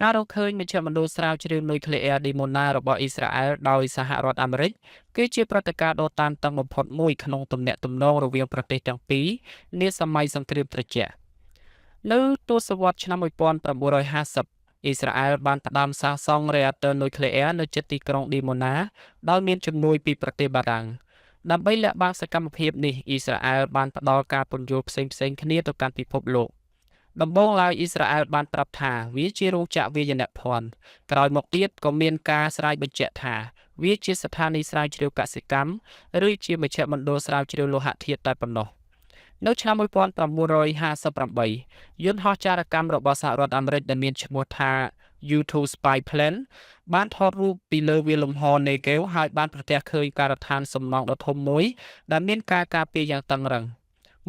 ការរកឃើញមជ្ឈមណ្ឌលស្រាវជ្រាវនុយក្លេអ៊ែរឌីម៉ូណារបស់អ៊ីស្រាអែលដោយសហរដ្ឋអាមេរិកគឺជាព្រឹត្តិការណ៍ដ៏តានតឹងបំផុតមួយក្នុងទំនាក់ទំនងរវាងប្រទេសទាំងពីរនាសម័យសង្គ្រាមត្រជាក់។នៅទសវត្សរ៍ឆ្នាំ1950អ៊ីស្រាអែលបានផ្ដើមសាងសង់រេអាទ័រនុយក្លេអ៊ែរនៅជិតទីក្រុងឌីម៉ូណាដោយមានជំនួយពីប្រទេសបារាំងដើម្បីលាក់បាំងសកម្មភាពនេះអ៊ីស្រាអែលបានផ្ដល់ការពន្យល់ផ្សេងៗគ្នាទៅកាន់ពិភពលោកដំបូងឡើយអ៊ីស្រាអែលបានប្រាប់ថាវាជារោងចក្រវាយនភ័ណ្ឌក្រោយមកទៀតក៏មានការស្រាយបញ្ជាក់ថាវាជាស្ថានីយ៍ស្រាវជ្រាវកសិកម្មឬជាមជ្ឈមណ្ឌលស្រាវជ្រាវលោហធាតុតែប៉ុណ្ណោះនៅឆ្នាំ1958យន្តហោះចារកម្មរបស់សហរដ្ឋអាមេរិកដែលមានឈ្មោះថា U-2 Spy Plane បានថតរូបពីលើវាលលំហនេហ្គេវហើយបានប្រទះឃើញការដ្ឋានសំណង់ដ៏ធំមួយដែលមានការការពារយ៉ាងតឹងរ៉ឹង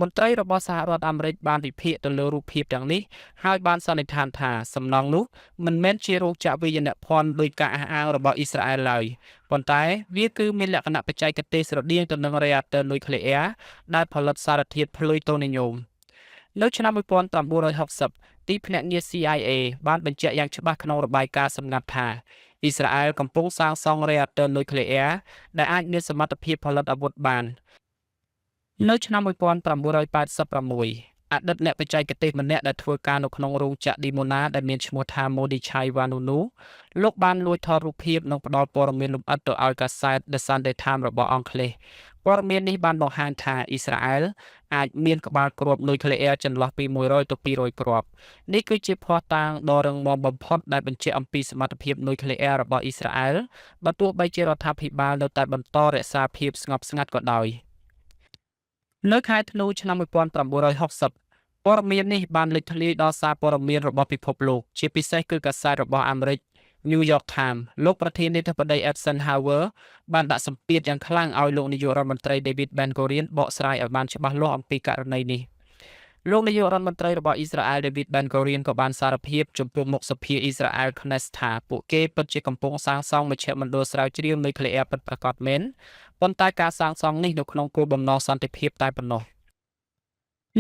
មន្ត្រីរបស់សហរដ្ឋអាមេរិកបានវិភាគទៅលើរូបភាពទាំងនេះហើយបានសន្និដ្ឋានថាសំណង់នោះមិនមែនជារោងចក្រវាយនភ័ណ្ឌដោយការអះអាងរបស់អ៊ីស្រាអែលឡើយប៉ុន្តែវាគឺមានលក្ខណៈបច្ចេកទេសស្រដៀងទៅនឹងរេអាទ័រនុយក្លេអ៊ែរដែលផលិតសារធាតុភ្លុយតូនីញ៉ូមនៅឆ្នាំ1960ទីភ្នាក់ងារ CIA បានបញ្ជាក់យ៉ាងច្បាស់ក្នុងរបាយការណ៍សម្ងាត់ថាអ៊ីស្រាអែលកំពុងសាងសង់រេអាទ័រនុយក្លេអ៊ែរដែលអាចមានសមត្ថភាពផលិតអាវុធបាននៅឆ្នាំ1986អតីតអ្នកបច្ចេកទេសម្នាក់ដែលធ្វើការនៅក្នុងរោងចក្រឌីម៉ូណាដែលមានឈ្មោះថា Mordechai Vanunu លោកបានលួចថតរូបភាពនិងផ្ដល់ព័ត៌មានលម្អិតទៅឲ្យកាសែត The Sunday Times របស់អង់គ្លេសព័ត៌មាននេះបានបង្ហាញថាអ៊ីស្រាអែលអាចមានក្បាលគ្រាប់នុយក្លេអ៊ែរចន្លោះពី100ទៅ200គ្រាប់នេះគឺជាភស្តុតាងដ៏រឹងមាំបំផុតដែលបញ្ជាក់អំពីសមត្ថភាពនុយក្លេអ៊ែររបស់អ៊ីស្រាអែលបើទោះបីជារដ្ឋាភិបាលនៅតែបន្តរក្សាភាពស្ងប់ស្ងាត់ក៏ដោយនៅខែធ្នូឆ្នាំ1960ព័ត៌មាននេះបានលេចធ្លាយដល់សារព័ត៌មានរបស់ពិភពលោកជាពិសេសគឺកាសែតរបស់អាមេរិក New York Times លោកប្រធានាធិបតី Eisenhower បានដាក់សម្ពាធយ៉ាងខ្លាំងឲ្យលោកនាយករដ្ឋមន្ត្រី David Ben-Gurion បកស្រាយឲ្យបានច្បាស់លាស់អំពីករណីនេះលោកនាយករដ្ឋមន្ត្រីរបស់អ៊ីស្រាអែល David Ben-Gurion ក៏បានសារភាពចំពោះមុខសភាអ៊ីស្រាអែល Knesset ថាពួកគេពិតជាកំពុងសាងសង់មជ្ឈមណ្ឌលស្រាវជ្រាវនុយក្លេអ៊ែរពិតប្រាកដមែនប៉ុន្តែការសាងសង់នេះនៅក្នុងគោលបំណងសន្តិភាពតែប៉ុណ្ណោះ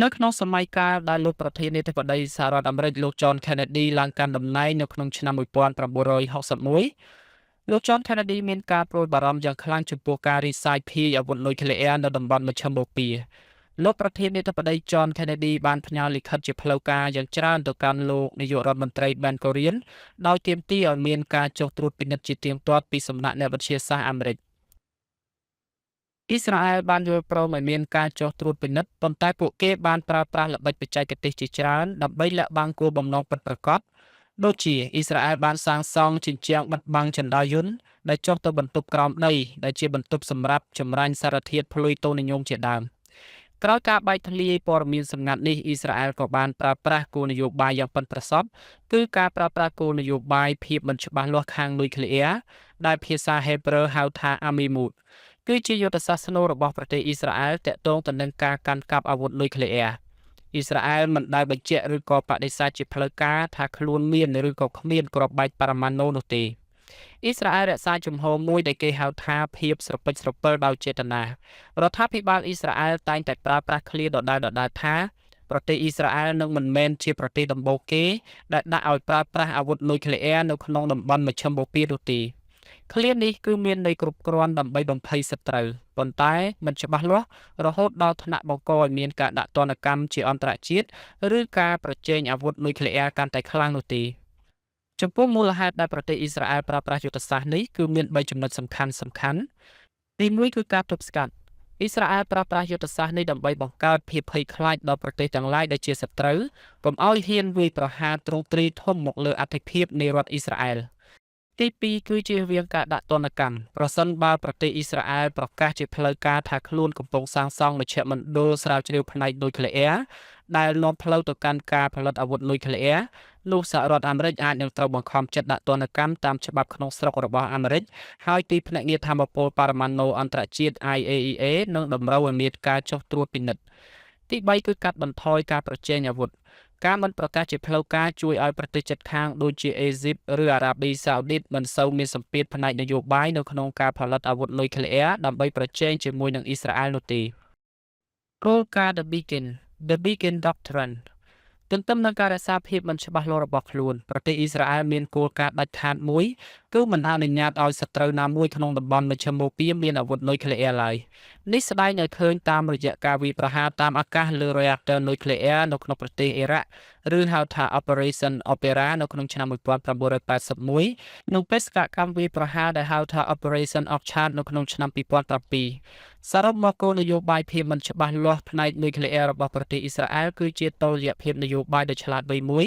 នៅក្នុងសម័យកាលដែលលោកប្រធានាធិបតីសហរដ្ឋអាមេរិកលោក John Kennedy ឡើងកាន់តំណែងនៅក្នុងឆ្នាំ1961លោក John Kennedy មានការព្រួយបារម្ភយ៉ាងខ្លាំងចំពោះការរីសាយភាយអាវុធនុយក្លេអ៊ែរនៅតំបន់មជ្ឈិមបូព៌ាលោកប្រធានាធិបតី John Kennedy បានផ្ញើលិខិតជាផ្លូវការយ៉ាងច្រើនទៅកាន់លោកនាយករដ្ឋមន្ត្រី Ben Gurion ដោយទាមទារឲ្យមានការចុះត្រួតពិនិត្យជាទៀងទាត់ពីសំណាក់អ្នកវិទ្យាសាស្ត្រអាមេរិកអ៊ីស្រាអែលបានយល់ព្រមឲ្យមានការចុះត្រួតពិនិត្យប៉ុន្តែពួកគេបានប្រើប្រាស់ល្បិចបច្ចេកទេសជាច្រើនដើម្បីលាក់បាំងគោលបំណងពិតប្រាកដដូចជាអ៊ីស្រាអែលបានសាងសង់ជញ្ជាំងបិទបាំងជណ្ដើរយន្តដែលចុះទៅបន្ទប់ក្រោមដីដែលជាបន្ទប់សម្រាប់ចម្រាញ់សារធាតុភ្លុយតូនីញ៉ូមជាដើមក្រោយការបែកធ្លាយព័ត៌មានសម្ងាត់នេះអ៊ីស្រាអែលក៏បានប្រើប្រាស់គោលនយោបាយយ៉ាងប៉ិនប្រសប់គឺការប្រើប្រាស់គោលនយោបាយភាពមិនច្បាស់លាស់ខាងនុយក្លេអ៊ែរដែលភាសាហេប្រឺហៅថាអាមីមូតគឺជាយុទ្ធសាស្ត្រស្នូលរបស់ប្រទេសអ៊ីស្រាអែលទាក់ទងទៅនឹងការកាន់កាប់អាវុធនុយក្លេអ៊ែរអ៊ីស្រាអែលមិនដែលបញ្ជាក់ឬក៏បដិសេធជាផ្លូវការថាខ្លួនមានឬក៏គ្មានគ្រាប់បែកបរមាណូនោះទេអ៊ីស្រាអែលរក្សាជំហរមួយដែលគេហៅថាភាពស្រពេចស្រពិលដោយចេតនារដ្ឋាភិបាលអ៊ីស្រាអែលតែងតែប្រើប្រាស់ឃ្លាដដែលៗថាប្រទេសអ៊ីស្រាអែលនឹងមិនមែនជាប្រទេសដំបូងគេដែលដាក់ឲ្យប្រើប្រាស់អាវុធនុយក្លេអ៊ែរនៅក្នុងតំបន់មជ្ឈិមបូព៌ានោះទេឃ្លានេះគឺមានន័យគ្រប់គ្រាន់ដើម្បីបំភ័យសត្រូវប៉ុន្តែមិនច្បាស់លាស់រហូតដល់ថ្នាក់បង្កឲ្យមានការដាក់ទណ្ឌកម្មជាអន្តរជាតិឬការប្រជែងអាវុធនុយក្លេអ៊ែរកាន់តែខ្លាំងនោះទេចំពោះមូលហេតុដែលប្រទេសអ៊ីស្រាអែលប្រើប្រាស់យុទ្ធសាស្ត្រនេះគឺមាន3ចំណុចសំខាន់សំខាន់ទី1គឺការទប់ស្កាត់អ៊ីស្រាអែលប្រើប្រាស់យុទ្ធសាស្ត្រនេះដើម្បីបង្កើតភាពភ័យខ្លាចដល់ប្រទេសទាំងឡាយដែលជាសត្រូវកុំឲ្យហ៊ានវាយប្រហារទ្រង់ទ្រាយធំមកលើអធិភាពនៃរដ្ឋអ៊ីស្រាអែលទី2គឺជាវៀងការដាក់ទណ្ឌកម្មប្រសិនបើប្រទេសអ៊ីស្រាអែលប្រកាសជាផ្លូវការថាខ្លួនកំពុងសាងសង់មជ្ឈមណ្ឌលស្រាវជ្រាវផ្នែកនុយក្លេអ៊ែរដែលនាំផ្លូវទៅកាន់ការផលិតអាវុធនុយក្លេអ៊ែរនោះសហរដ្ឋអាមេរិកអាចនឹងត្រូវបង្ខំចិត្តដាក់ទណ្ឌកម្មតាមច្បាប់ក្នុងស្រុករបស់អាមេរិកហើយទីភ្នាក់ងារថាមពលបរមាណូអន្តរជាតិ IAEA នឹងតម្រូវឲ្យមានការចុះត្រួតពិនិត្យទី3គឺកាត់បន្ថយការប្រជែងអាវុធការមិនប្រកាសជាផ្លូវការជួយឲ្យប្រទេសជិតខាងដូចជាអេស៊ីបឬអារ៉ាប៊ីសាអូឌីតមិនសូវមានសម្ពាធផ្នែកនយោបាយនៅក្នុងការផលិតអាវុធនុយក្លេអ៊ែរដើម្បីប្រជែងជាមួយនឹងអ៊ីស្រាអែលនោះទេគោលការណ៍ The Begin Doctrine ទន្ទឹមនឹងការរក្សាភាពមិនច្បាស់លាស់របស់ខ្លួនប្រទេសអ៊ីស្រាអែលមានគោលការណ៍ដាច់ខាតមួយគឺមិនអនុញ្ញាតឲ្យសត្រូវណាមួយក្នុងតំបន់មជ្ឈិមបូព៌ាមានអាវុធនុយក្លេអ៊ែរឡើយនេះស្ដែងឲ្យឃើញតាមរយៈការវាយប្រហារតាមអាកាសលើ reactor នុយក្លេអ៊ែរនៅក្នុងប្រទេសអ៊ីរ៉ាក់ឬហៅថា Operation Opera នៅក្នុងឆ្នាំ1981និងបេសកកម្មវាយប្រហារដែលហៅថា Operation Orchard នៅក្នុងឆ្នាំ2007សរុបមកគោលនយោបាយភាពមិនច្បាស់លាស់ផ្នែកនុយក្លេអ៊ែររបស់ប្រទេសអ៊ីស្រាអែលគឺជាតុល្យភាពនយោបាយដ៏ឆ្លាតវៃមួយ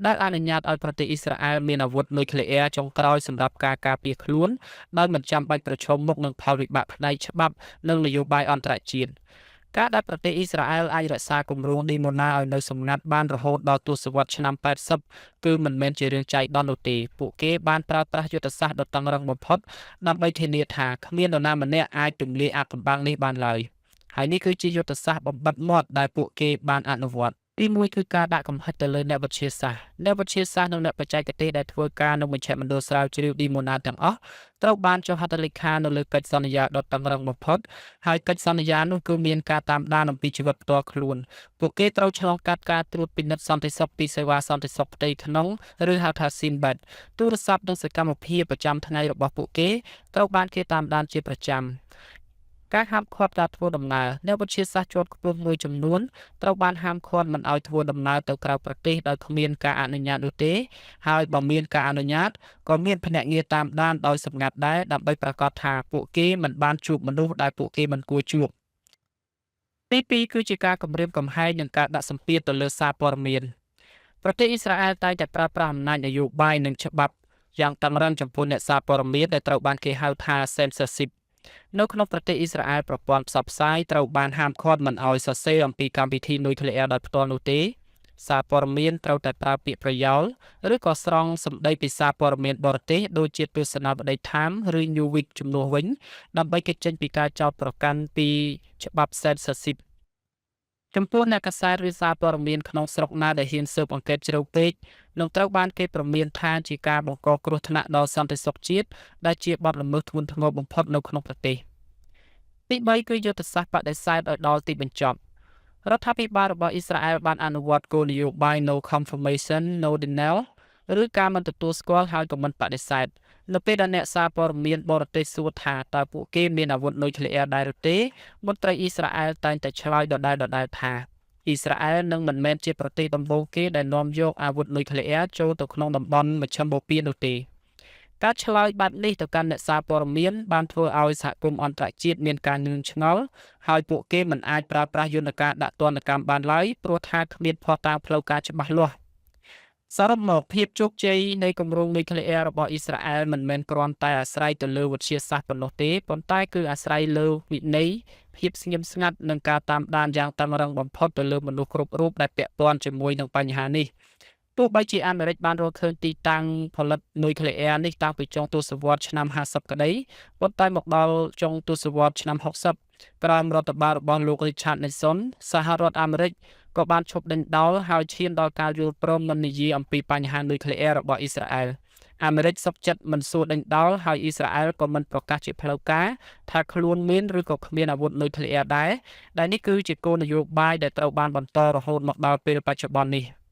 ដែលអនុញ្ញាតឲ្យប្រទេសអ៊ីស្រាអែលមានអាវុធនុយក្លេអ៊ែរចុងក្រោយសម្រាប់ការការពារខ្លួនដោយមិនចាំបាច់ប្រឈមមុខនឹងផលវិបាកផ្នែកច្បាប់និងនយោបាយអន្តរជាតិការដែលប្រទេសអ៊ីស្រាអែលអាចរក្សាគម្រោងឌីម៉ូណាឲ្យនៅសម្ងាត់បានរហូតដល់ទសវត្សរ៍ឆ្នាំ80គឺមិនមែនជារឿងចៃដន្យនោះទេពួកគេបានប្រើប្រាស់យុទ្ធសាស្ត្រដ៏តឹងរ៉ឹងបំផុតដើម្បីធានាថាគ្មាននរណាម្នាក់អាចទម្លាយអាថ៌កំបាំងនេះបានឡើយហើយនេះគឺជាយុទ្ធសាស្ត្របំបិទមាត់ដែលពួកគេបានអនុវត្តទីមួយគឺការដាក់កំហិតទៅលើអ្នកវិទ្យាសាស្ត្រអ្នកវិទ្យាសាស្ត្រនិងអ្នកបច្ចេកទេសដែលធ្វើការនៅមជ្ឈមណ្ឌលស្រាវជ្រាវឌីម៉ូណាទាំងអស់ត្រូវបានចុះហត្ថលេខានៅលើកិច្ចសន្យាដ៏តឹងរ៉ឹងបំផុតហើយកិច្ចសន្យានោះគឺមានការតាមដានអំពីជីវិតផ្ទាល់ខ្លួនពួកគេត្រូវឆ្លងកាត់ការត្រួតពិនិត្យសន្តិសុខពីសេវាសន្តិសុខផ្ទៃក្នុងឬហៅថា Shin Bet ទូរស័ព្ទនិងសកម្មភាពប្រចាំថ្ងៃរបស់ពួកគេត្រូវបានគេតាមដានជាប្រចាំការហាមឃាត់ការធ្វើដំណើរអ្នកវិទ្យាសាស្ត្រជាន់ខ្ពស់មួយចំនួនត្រូវបានហាមឃាត់មិនឲ្យធ្វើដំណើរទៅក្រៅប្រទេសដោយគ្មានការអនុញ្ញាតនោះទេហើយបើមានការអនុញ្ញាតក៏មានភ្នាក់ងារតាមដានដោយសម្ងាត់ដែរដើម្បីប្រាកដថាពួកគេមិនបានជួបមនុស្សដែលពួកគេមិនគួរជួបទី2គឺជាការគំរាមកំហែងនិងការដាក់សម្ពាធទៅលើសារព័ត៌មានប្រទេសអ៊ីស្រាអែលតែងតែប្រើប្រាស់អំណាចនយោបាយនិងច្បាប់យ៉ាងតឹងរ៉ឹងចំពោះអ្នកសារព័ត៌មានដែលត្រូវបានគេហៅថា censorship នៅក្នុងប្រទេសអ៊ីស្រាអែលប្រព័ន្ធផ្សព្វផ្សាយត្រូវបានហាមឃាត់មិនឲ្យសរសេរអំពីកម្មវិធីនុយក្លេអ៊ែរដោយផ្ទាល់នោះទេសារព័ត៌មានត្រូវតែប្រើពាក្យប្រយោលឬក៏ស្រង់សម្ដីពីសារព័ត៌មានបរទេសដូចជាទស្សនាវដ្តី Time ឬ Newsweek ជំនួសវិញដើម្បីគេចចេញពីការចោទប្រកាន់ពីច្បាប់ censorship ចំពោះអ្នកកាសែតឬសារព័ត៌មានក្នុងស្រុកណាដែលហ៊ានស៊ើបអង្កេតជ្រៅពេកនឹងត្រូវបានគេព្រមានថាជាការបង្កគ្រោះថ្នាក់ដល់សន្តិសុខជាតិដែលជាបទល្មើសធ្ងន់ធ្ងរបំផុតនៅក្នុងប្រទេសទី3គឺយុទ្ធសាស្ត្របដិសេធឲ្យដល់ទីបញ្ចប់រដ្ឋាភិបាលរបស់អ៊ីស្រាអែលបានអនុវត្តគោលនយោបាយ No Confirmation No Denial ឬការមិនទទួលស្គាល់ហើយក៏មិនបដិសេធនៅពេលដែលអ្នកសារព័ត៌មានបរទេសសួរថាតើពួកគេមានអាវុធនុយក្លេអ៊ែរដែរឬទេមន្ត្រីអ៊ីស្រាអែលតែងតែឆ្លើយដដែលៗថាអ៊ីស្រាអែលនឹងមិនមែនជាប្រទេសដំបូងគេដែលនាំយកអាវុធនុយក្លេអ៊ែរចូលទៅក្នុងតំបន់មជ្ឈិមបូព៌ានោះទេការឆ្លើយបែបនេះទៅកាន់អ្នកសារព័ត៌មានបានធ្វើឲ្យសហគមន៍អន្តរជាតិមានការងឿងឆ្ងល់ហើយពួកគេមិនអាចប្រើប្រាស់យន្តការដាក់ទណ្ឌកម្មបានឡើយព្រោះថាគ្មានភស្តុតាងផ្លូវការច្បាស់លាស់សរុបមកភាពជោគជ័យនៃគម្រោងនុយក្លេអ៊ែររបស់អ៊ីស្រាអែលមិនមែនគ្រាន់តែអាស្រ័យទៅលើវិទ្យាសាស្ត្រប៉ុណ្ណោះទេប៉ុន្តែគឺអាស្រ័យលើវិន័យភាពស្ងៀមស្ងាត់និងការតាមដានយ៉ាងតឹងរ៉ឹងបំផុតទៅលើមនុស្សគ្រប់រូបដែលពាក់ព័ន្ធជាមួយនឹងបញ្ហានេះទោះបីជាអាមេរិកបានរកឃើញទីតាំងផលិតនុយក្លេអ៊ែរនេះតាំងពីចុងទសវត្សរ៍ឆ្នាំ50ក្តីប៉ុន្តែមកដល់ចុងទសវត្សរ៍ឆ្នាំ60ក្រោមរដ្ឋបាលរបស់លោក Richard Nixon សហរដ្ឋអាមេរិកក៏បានឈប់ដេញដោលហើយឈានដល់ការយល់ព្រមមិននិយាយអំពីបញ្ហានុយក្លេអ៊ែររបស់អ៊ីស្រាអែលអាមេរិកសុខចិត្តមិនសួរដេញដោលហើយអ៊ីស្រាអែលក៏មិនប្រកាសជាផ្លូវការថាខ្លួនមានឬក៏គ្មានអាវុធនុយក្លេអ៊ែរដែរដែលនេះគឺជាគោលនយោបាយដែលត្រូវបានបន្តរហូតមកដល់ពេលបច្ចុប្បន្ននេះ។